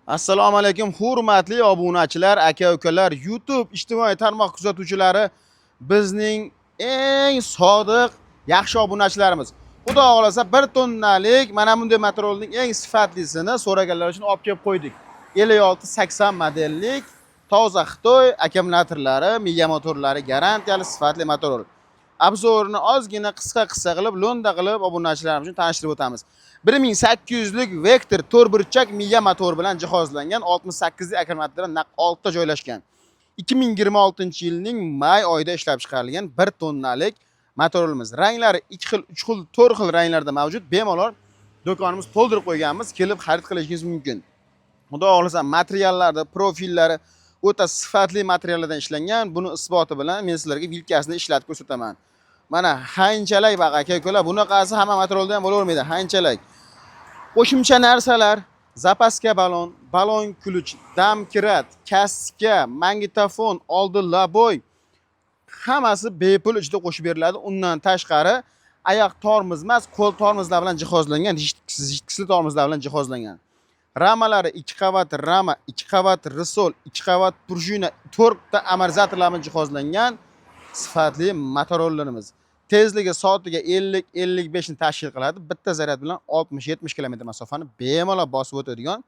Assalomu alaykum, hurmatli obunachilar, aka ukalar, YouTube ijtimoiy tarmoq kuzatuvchilari, bizning eng sodiq, yaxshi obunachilarimiz. Xudo xohlasa, 1 tonnalik mana bunday motorolning eng sifatlisini so'raganlar uchun olib kelib qo'ydik. 5680 modellik toza Xitoy akkumulyatorlari, miya motorlari garantiyali sifatli motorol. Обзор ni ozgina qisqa-qisqa qilib, lo'nda qilib obunachilarimiz uchun tanishtirib o'tamiz. 1800 lik Vector to'rtburchak miya motor bilan jihozlangan 68 lik akkumulyatorlar naq 6 ta joylashgan. 2026-yilning may oyida ishlab chiqarilgan 1 tonnalik motorimiz. Ranglari 2 xil, 3 xil, 4 xil ranglarda mavjud. Bemalol do'konimiz to'ldirib qo'yganmiz, kelib xarid qilishingiz mumkin. Xudo xohlasa, materiallarda, profillari o'ta sifatli materiallardan ishlangan. Buni isboti bilan men sizlarga vilkasini ishlatib ko'rsataman. Mana hanchalak baq aka ukalar, bunaqasi hamma motorda ham bo'lavermaydi, hanchalak. Qo'shimcha narsalar: запаска balon, balon ключ, домкрат, kaska, magnitofon, oldi лобовой hammasi bepul ichida qo'shib beriladi. Undan tashqari oyoq tormoz emas, qo'l tormozlar bilan jihozlangan, zishtkisli tormozlar bilan jihozlangan. Ramalari 2 qavat rama, 2 qavat ресор, 2 qavat пружина, 4 ta amortizatorlar bilan jihozlangan sifatli motorollarimiz. Tezligi soatiga 50-55 ni tashkil qiladi. Bitta zaryad bilan 60-70 km masofani bemalol bosib o'tadigan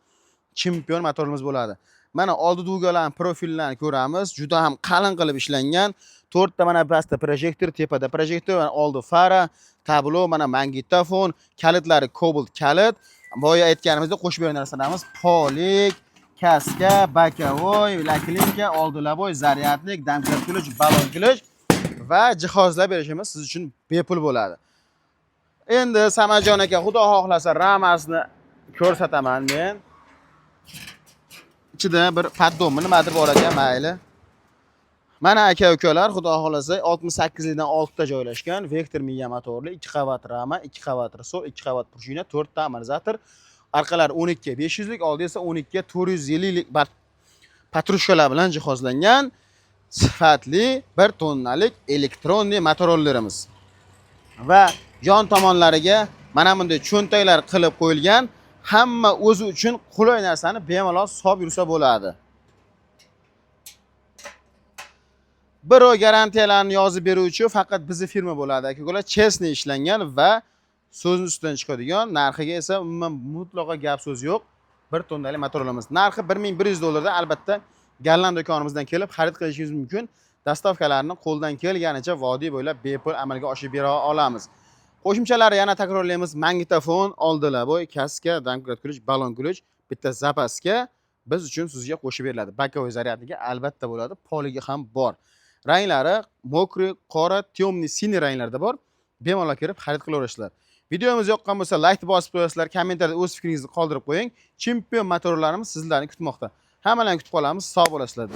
chempion motorimiz bo'ladi. Mana oldi дуга larning profillarni ko'ramiz. Juda ham qalin qilib ishlangan. To'rtta mana pastda projektor, tepada projektor, mana oldi fara, tablo, mana magnitofon, kalitlari kobalt kalit. Boya aytganimizdek qo'shib bergan narsalarimiz: полик, kaska, боковой, наклейка, oldi лобовой, зарядник, домкрат ключ, balon ключ va jihozlar berishimiz siz uchun bepul bo'ladi. Endi Samajon aka, xudo xohlasa, ramasini ko'rsataman men. Ichida bir поддон mi, nimadir bor ekan, mayli. Mana aka ukalar, xudo xohlasa, 68 likdan 6 ta joylashgan Vector miya motorli, 2 qavat rama, 2 qavat ресор, 2 qavat пружина, 4 ta amortizator. Orqalari 12 500 lik, oldi esa 12 450 lik патрушка lar bilan jihozlangan sifatli 1 tonnalik электронный motorollarimiz. Va yon tomonlariga mana bunday cho'ntaklar qilib qo'yilgan, hamma o'zi uchun qulay narsani bemalol solib yursa bo'ladi. Bir oy garantiyalarni yozib beruvchi faqat bizni firma bo'ladi. Aka ukalar, честный ishlangan va so'zni ustidan chiqadigan, narxiga esa umuman mutlaqo gap so'z yo'q. 1 tonnalik motorlarimiz. Narxi 1100 dollardan, albatta Golland do'konimizdan kelib xarid qilishingiz mumkin. Доставка larni qo'ldan kelganicha vodiy bo'ylab bepul amalga oshirib bera olamiz. Qo'shimchalari yana takrorlaymiz: magnitofon, oldi лобовой, kaska, домкрат ключ, balon ключ, bitta запаска biz uchun sizga qo'shib beriladi. Боковой зарядники albatta bo'ladi, полик i ham bor. Ranglari мокрый, qora, темный, синий ranglarda bor. Bemalol kirib xarid qilaverasizlar. Videomiz yoqqan bo'lsa, like bosib qo'yasizlar, kommentariyada o'z fikringizni qoldirib qo'ying. Chempion motorlarimiz sizlarni kutmoqda. Hammalarni kutib qolamiz. Sog' bo'lasizlar.